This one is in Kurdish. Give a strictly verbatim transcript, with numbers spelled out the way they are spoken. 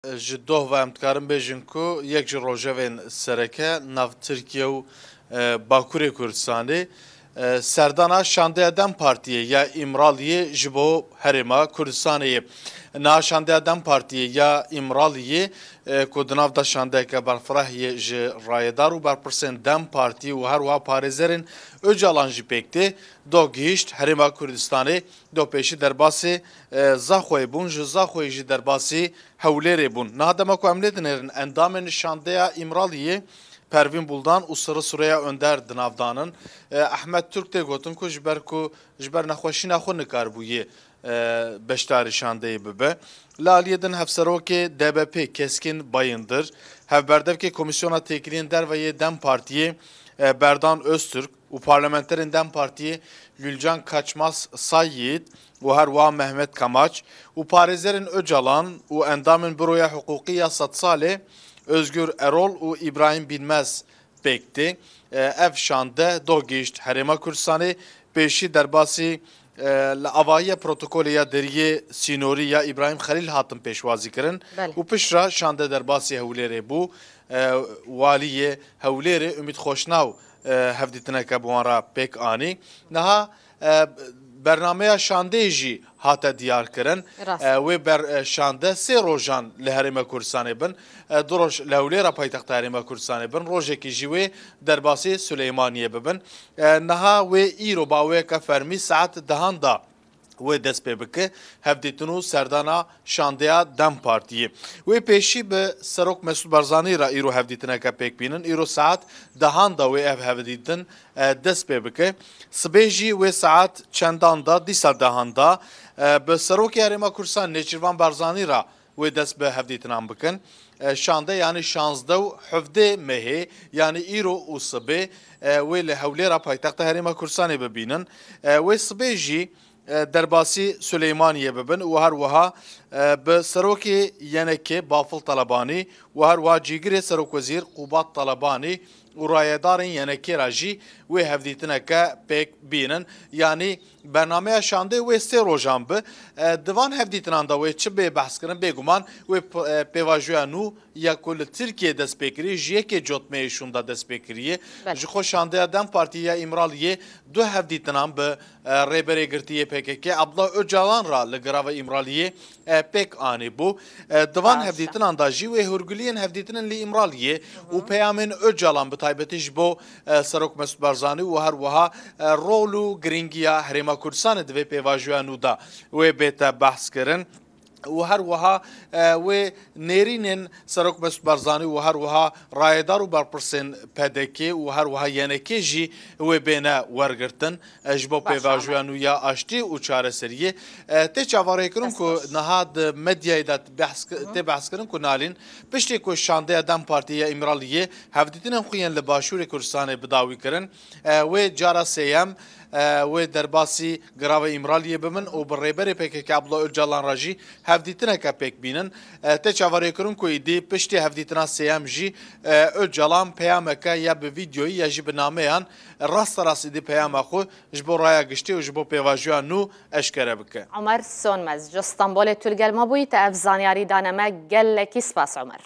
Ji doh ve em dikarin bêjin ku yek ji rojevên sereke nav Tirkiye û, e, Bakurê Kurdistanê, e, serdana şandeya DEM Partiyê ya Îmraliyê ji bo Herêma Kurdistanê ye. Niha şandeya DEM Partiyê ya Îmraliyê, e, ku di nav de şandeyeke berfireh yê ji rayedar û berpirsên DEM Partî û her wiha parêzerên Ocalan jî pêk tê, do gihîşt Herêma Kurdistanê, do pêşî derbasê, e, Zaxoyê bûn, ji Zaxoyê jî derbasî Hewlêrê bûn. Niha dema ku em lê dinêrin, endamên şandeya Îmraliyê Pervîn Buldan û Sirri Sureya Önder di nav de nin. E, Ehmed Turk tê gotin ku ji ber ku, ji ber nexweşîna xwe nikaribû yê, e, beşdarî şandeyê bibe. Li aliyê din hevserokê D B P Keskin Bayındır, hevberdevkê Komîsyona Têkiliyên Derve yê DEM Partiyê, e, Berdan Öztürk, û parlamenterên DEM Partiyê Gülcan Kaçmaz Said û her wiha Mehmet Kamaç û parêzerên Ocalan û endamên Büroya Huquqî ya Sedsalê Özgür Erol û Îbrahîm Bilmez pêk tê. E, ev şande do gihîşt Herêma Kurdistanê, pêşî derbasî, e, li avahiya protokolê ya deriyê sînorî ya Îbrahîm Xelîl hatin pêşwazî kirin Belê. û piştre şande derbasî Hewlêrê bû. E, waliyê Hewlêrê Umît Xoşnaw, e, hevdîtineke bi wan re pêk anî. Niha, e, bernameya şandeyê jî hate diyar kirin. Rast. E, wê ber, e, şande sê rojan li Herêma Kurdistanê bin. E, du roj li Hewlêra paytexta Herêma Kurdistanê bin. Rojekî jî wê derbasî Silêmaniyê bibin. E, niha wê îro bi awayeke fermî saet dehan de wê dest pê bike, hevdîtin û serdana şandeya DEM Partiyê. Wê pêşî bi Serok Mesûd Barzanî re îro hevdîtineke pêk bînin. Îro saet dehan de wê ev hevdîtin, e, dest pê bike. Sibê jî wê saet çendan de, dîsa dehan de, e, bi Serokê Herêma Kurdistan Nêçîrvan Barzanî re wê dest bi hevdîtinan bikin. E, şande, yanî şazdeh û hevdeh mehê, yanî îro û sibê, e, wê li Hewlêra paytexta Herêma Kurdistanê bibînin. E, wê sibê jî, e, derbasî Silêmaniyê bibin û her wiha, e, bi serokê Y N K Bafil Talebanî û her wiha cîgirê serokwezîr Qubat Talebanî û rayedarên Y N K re jî wê hevdîtineke pêk bînin. Yanî bernameya şandê wê sê rojan bi. E, di van hevdîtinan de wê çi bê behs kirin, bêguman wê p-, e, pêvajoya nû ya ku li Tirkiyê dest pê kirî, ji yekê cotmeyê şûnda dest pê kiriye. Belê. Ji xwe şandeya DEM Partiyê ya Îmraliyê du hevdîtinan bi, e, rêberê girtî yê P K K Abdullah Ocalan re li girava Îmraliyê, e, pêk anîbû. E, di van Baş e. hevdîtinan de jî wê hûrguliyên hevdîtinên li Îmraliyê û peyamên Ocalan bi taybetî ji bo, e, Serok Mesûd Barzanî û her wiha, e, rol û girîngiya Herêma Kurdistanê di vê pêvajoya nû de wê bête behs kirin. Û her wiha, e, wê nêrînên Serok Mesûd Barzanî û her wiha rayedar û berpirsên P D K û her wiha Y N K jî wê bêne wergirtin, e, ji bo Baş e, pêvajoya Amer. nû ya aştî û çareseriyê. E, tê çavarêkirin Dest ku xweş. niha di medyayê de behs ki-, Hı hı. tê behskirin ku nalîn piştî ku şandeya DEM Partiyê ya Îmraliyê hevdîtinên xwe yên li Başûrê Kurdistanê bi dawî kirin, e, wê cara sêyem, e, wê derbasî girava Îmraliyê bibin û bi rêberê P K K Abdullah Ocalan re jî hevdîtineke pêk bînin. E, tê çavarêkirin ku îdî piştî hevdîtina sêyem jî, e, Ocalan peyameke ya bi vîdyoyî ya jî bi nameyan rasterast îdî peyama xwe ji bo raya giştî û ji bo pêvajoya nû eşkere bike. Omer Sönmez ji Stenbolê tu li gel me bûyî, te ev zanyarî dane me, gelekî spas Omer.